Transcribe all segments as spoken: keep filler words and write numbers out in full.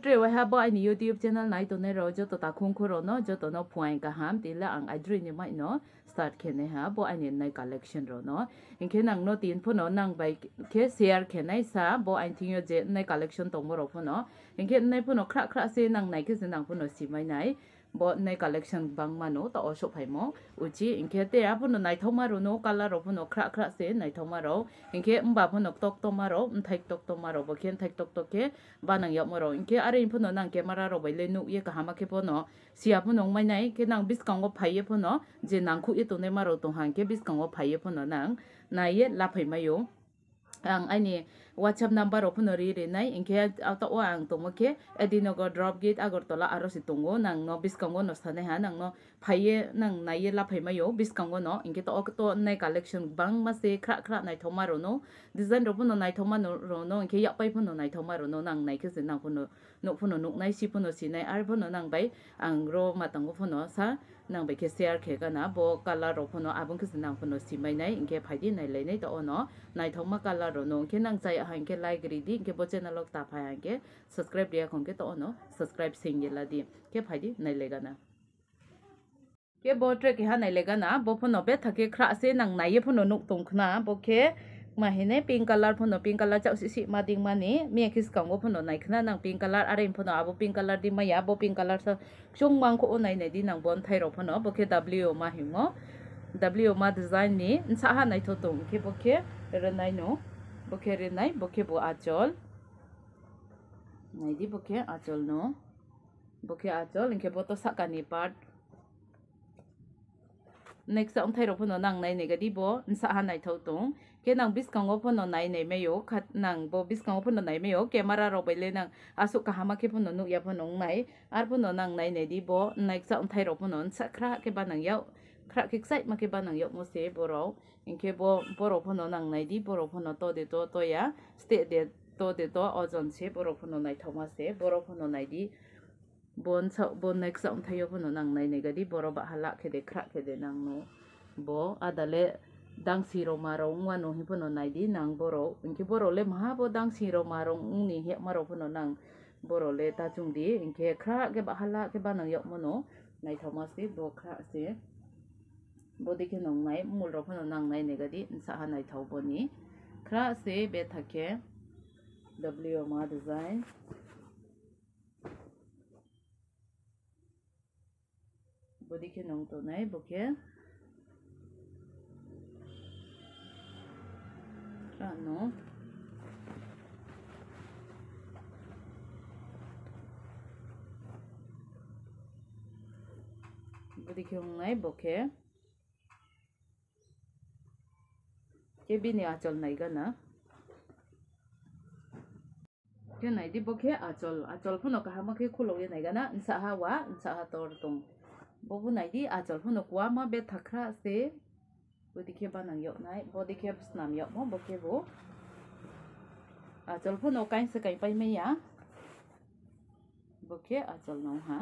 Tre waiha bo aini YouTube channel nai tongnai rok joto takhung khoro no joto no phuaing kaham tila ang aidroi ni mai no start khe nai ha bo aini nai collection rok no. Hinkhe nang no tin phuno nang bai khe share khe nai sa bo aini thing yo je nai collection tongmo rok phuno. Hinkhe nai phuno khra khra se nang nai khe se nang phuno simai nai. Bo nai collection bangma no ta o sok phaimo uchi hinkhe te aphuno naithokma rok no color rok phuno khra khra se naithokma rok hinkhe mba phuno tok tokma rok mthai tok tokma rok bo khe mthai tok tok khe banang yokma rok hinkhe are phuno nang camera rok bai le nuk ye kaham khe phono sia phuno wngmai nai khe nang biskango phai ye phono je nang khuk ye tongnai ma rok tong hang khe biskango phai ye phono nang nai ye laphai mai o. Ang aini WhatsApp number rok phano ri rinai, hinkhe a to o ang tongmo khe Edinogo drop gate Agartala aro se tongo, nang no biskango no sanai ha, nang no phaiye nang naiye laphai maio biskango no, hinkhe to o to nai collection bangma se khra khra naithokma rok no, design rok phano naithokma no rok no, hinkhe yakpai phano naithokma rok no, nang naikhe se nang phano nuk phano nuknai, si phano sinai, ar phano nang bai ang ro matango phano sa. Nang bai khe share khe gana bo color rok phano aboni khe se nang phano simai nai hinkhe phaidi nai lai nai to ono naithokma color rok no hinkhe nang chaya ha hinkhe like ri di hinkhe bo channel o ta phai ha hinkhe subscribe riya khon khe to ono subscribe sing ye la di hinkhe phaidi nai lai gana. Khe bo tre keha nai lai gana bo phano betha khe khra se nang nai ye phano nuk tong khna bo khe ma hine pink color phano pink color chak si si ma ding mani miya khe swkang o phano nai khna nang pink color are phano abo pink color di maya bo pink color sa Chwng mangkuk o nai nai di nang bo nthai rok phano, bo khe W ma himo, W ma design ni nsa ha naithok tong khe bo khe rwnai no, bo khe rwnai, bo khe bo achol. Nai di bo khe achol no, bo khe achol, hinkhe bo to saka ni part. Next wngthai rok phano nang nai nai gadi bo nsa ha naithok tong. Khe nang biskango phano nai nai maio, khat nang bo biskango phano nai maio, camera rok bai le nang aswk kaham khe phano nukya phano wngnai. Ar phano nang nai nai di bo naiksa wngthai rok phano nsa khra khe banang yak, khra khe kchaima khe banang yakmo se borok. Hinkhe bo borok phano nang nai di, borok phano to de to toya, steh de to de to ojon se, borok phano naithokma se, borok phano nai di. Bo nsa, bo next wngthaio phano nang nai nai gadi, borok baha la khe de, khra khe de nang no. Bo adale dangsi roma rok wngma no hin phano nai di nang borok. Hinkhe borok le maha bo dangsi roma rok wngni hepma rok phano nang borok le ta chwng di. Hinkhe khra khe baha la khe banang yokma no naithokma se, bo khra se. Bo dikhe nong nai, mul rok phano nang nai nai gadi, nsa ha naithok boni. Khra se betha khe W ma design. Bodi khe nong tonai bo khe. Ano. Bodi khe wngnai bo khe. Khe bini achol nai gana. Khe nai di bo khe achol, achol phano kaham khe khulogwi nai gana, nsa ha wa, nsa ha tor tong. Bo bo nai di achol phano kwama betha khra se. Bo di khe banang yok nai, bo di khe snam yok mo, bo khe bo. Achol phano kain se kai pai maya. Bo khe achol nong ha.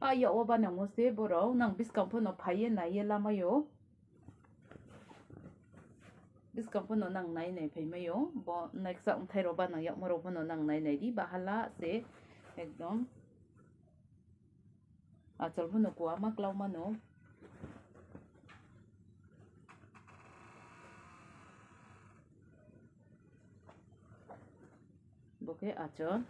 A ya o ba nang mo se borok nang biskang phano phaiye naiye lamayo. Biskang phano nang nai nai phai mayo. Bo naiksa wngthai rok ba nang yakma rok phano nang nai nai di bahala se ekdom. Achol phano kwama klau mano. Bo khe achol.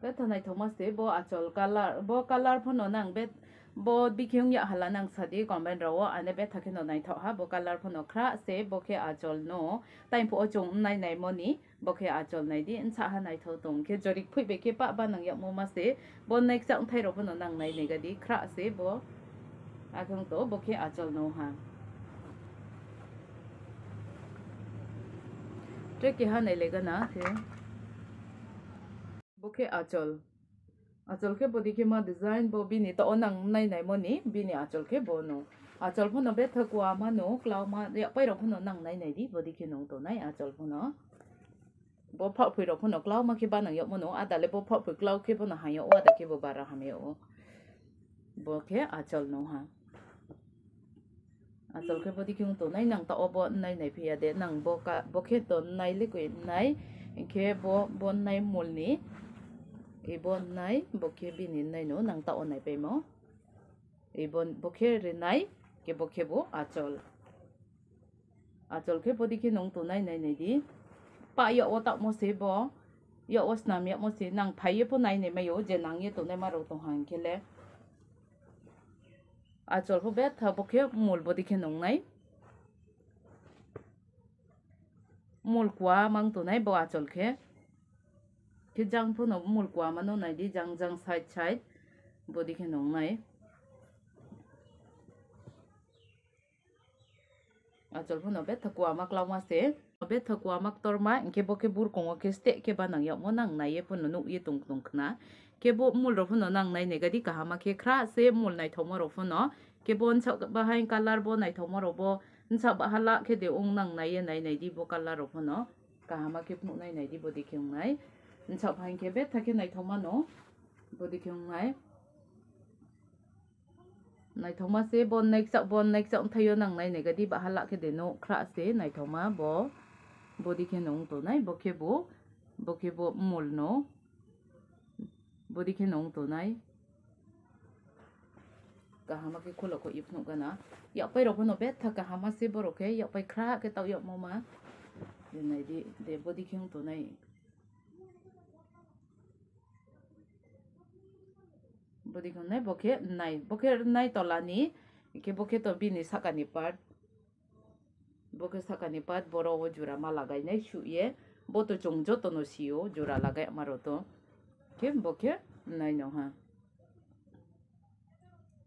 Betha naithokma se bo achol colour, bo colour phano nang bet, bo bikhiyung ya hala nang sadi comment rao, ane betha kheno naithok ha, bo colour phano khra se, bo khe achol no, taiphuh o chwng nai nai moni. Bo khe achol nai di, nsa ha naithok tong khe jorik phui bai khe pa ba nang yakmo ma se, bo neksa wngthai rok phano nang nai nai gadi khra se bo. Akhwng to bo khe achol no ha. Tre keha nai le gana khe. Bo khe achol. Achol khe bodi khe ma design bo bini to o nang nai nai moni, bini achol khe bo no. Achol phano betha kwama no, klauma yakpai rok phano nang nai nai di, bodi khe nong tonai achol phano. Bo phak phui rok phano klauma khe banang yokmano, ada le bo phak phui klau khe bono hamya o, ada khe bo bara hamya o. Bo khe achol no ha. Achol khe bodi khe wng tongnai, nang ta obo nai nai phiya de, nang bo ka, bo khe to nai le koi nai, khe bo, bo nai mol ni, e bo nai, bo khe bini nai no, nang ta o nai paimo. E bo, bo khe rinai, khe bo khe bo achol. Achol khe bodi khe nung tongnai nai nai di. Pa yok o takmo se bo, yok o snam yakmo se, nang phai ye pho nai nai mai o, je nang ye tongnai ma rok tong hang khe le. Achol pho betha bo khe mol bodi khe nung nai. Mol kua mang tongnai bo achol khe. Khe jang phano mol kua mano nai di, jang jang side side bodi khe nung nai. Achol phano betha kua ma klauma se. Betha kua ma ktor ma, hingkhe bo khe burkong o khe steh khe banang yakmo nang nai ye phano nuk ye tung tung khna. Khe bo mol rok phano nang nai nai gadi kaham ma khe khra se mol naithokma rok phano. Khe bo nsa bahai colour bo naithokma rok bo nsa bahala khe de ong nang nai ye nai nai di bo colour rok phano. Kaham ma khe phunuk nai nai di bodi khe ong nai. Nsa bahai khe betha khe naithokma no bodi khe ong nai. Naithokma se bo neksa, bo neksa wngthaio nang nai nai gadi bahala khe de no khra se naithokma bo bodi khe nung tongnai bo khe bo, bo khe bo mol no bodi khe nung tongnai. Kaham ma khe khulok kho iphnuk gana. Yakpai rok phano betha kaham ma se borok khe yakpai khra khe tau yakmo ma. De nai di, de bodi khe wng tongnai. Bodi khe nai bo khe nai, bo khe nai tola ni, khe bo khe to bini saka ni part. Bo khe saka ni part, boro o jura ma lagai nai su ye. Bo to chwng joto no si o, jura lagai ma rok to. Khe bo khe nai no ha.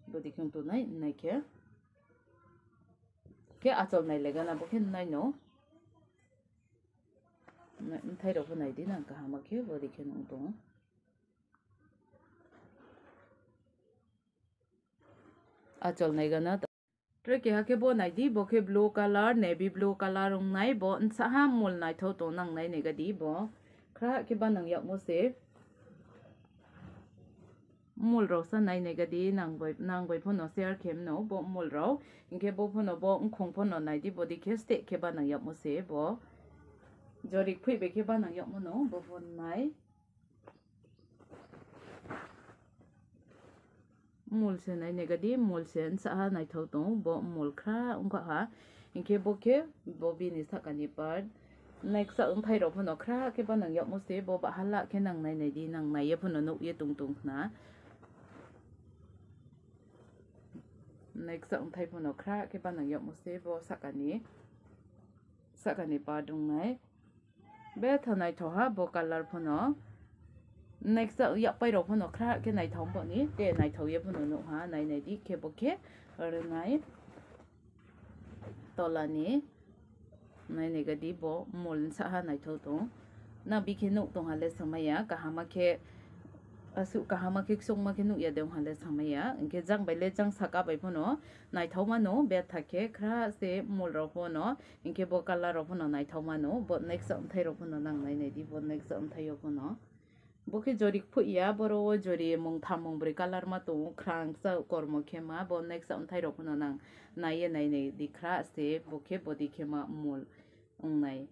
Bodi khe wng tongnai, nai khe. Khe achol nai le gana bo khe nai no. Nai, bthai rok bo nai di nang kaham ma khe, bodi khe nung tongo. Achol nai gana. Tre keha khe bo nai di, bo khe blue colour, navy blue colour wng nai, bo nsa ha mol naithok tong nang nai nai gadi bo. Khra khe banang yakmo se. Mol rok sa nai nai gadi nang bai, nang bai phano share khe mano bo mol rok. Hingkhe bo phano bo wngkhong phano nai di, bodi khe steh khe banang yakmo se bo. Jorik phui bai khe banang yakmo no bo phano nai. Mol se nai nai gadi, mol se nsa ha naithok tong bo mol khra wngkha ha. Hingkhe bo khe bo bini saka ni part. Neksa wngthai rok phano khra khe banang yakmo se, bo bahala khe nang nai nai di, nang nai ye phano nuk ye tung tung khna. Neksa wngthai phano khra khe banang yakmo se, bo saka ni, saka ni part wng nai. Betha naithok ha bo colour phano. Neksa yakpai rok phano khra khe naithok bo ni, te naithok ye phano nuk ha, nai nai di khe bo khe oro nai. Tola ni nai nai gadi bo mol nsa ha naithok tong. Na bikhe nuk tong ha le samaya kaham ma khe, asuk kaham ma khe ksung ma khe nuk ya de ong ha le samaya. Hingkhe jang bai le jang saka bai phano naithok mano betha khe khra se mol rok phano. Hingkhe bo colour rok phano naithok mano, bo neksa wngthai rok phano nang nai nai di, bo neksa wngthai o phano. Bo khe jorik phui ya, boro o jori mung tham mung brwi colour ma tongo, khra ngsa kormo khe ma, bo neksa wngthai rok phano nang nai ye nai nai di khra se, bo khe bodi khe ma mol wng nai.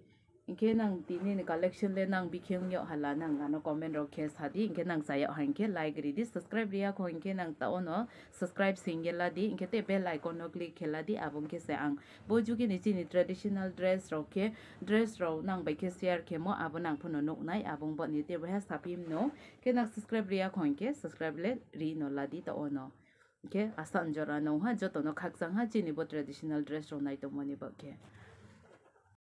Hingkhe nang tini ni collection le nang bikhe wng yok hala nang ano comment rok khe sa di, hingkhe nang chayok ha hingkhe like ri di, subscribe riya kho hingkhe nang ta ono subscribe singye la di, hingkhe te bell icon no click khe la di, abo hingkhe se ang bo jugi ni chini traditional dress rok khe, dress rok nang bai khe share khe mo, abo nang phano nuk nai, abo wng bo ni te bo he saphi mano, khe nang subscribe riya kho hingkhe subscribe le ri no la di ta ono. Khe asa jora no ha joto no khakchang ha chini bo traditional dress rok nai tongmani bo khe.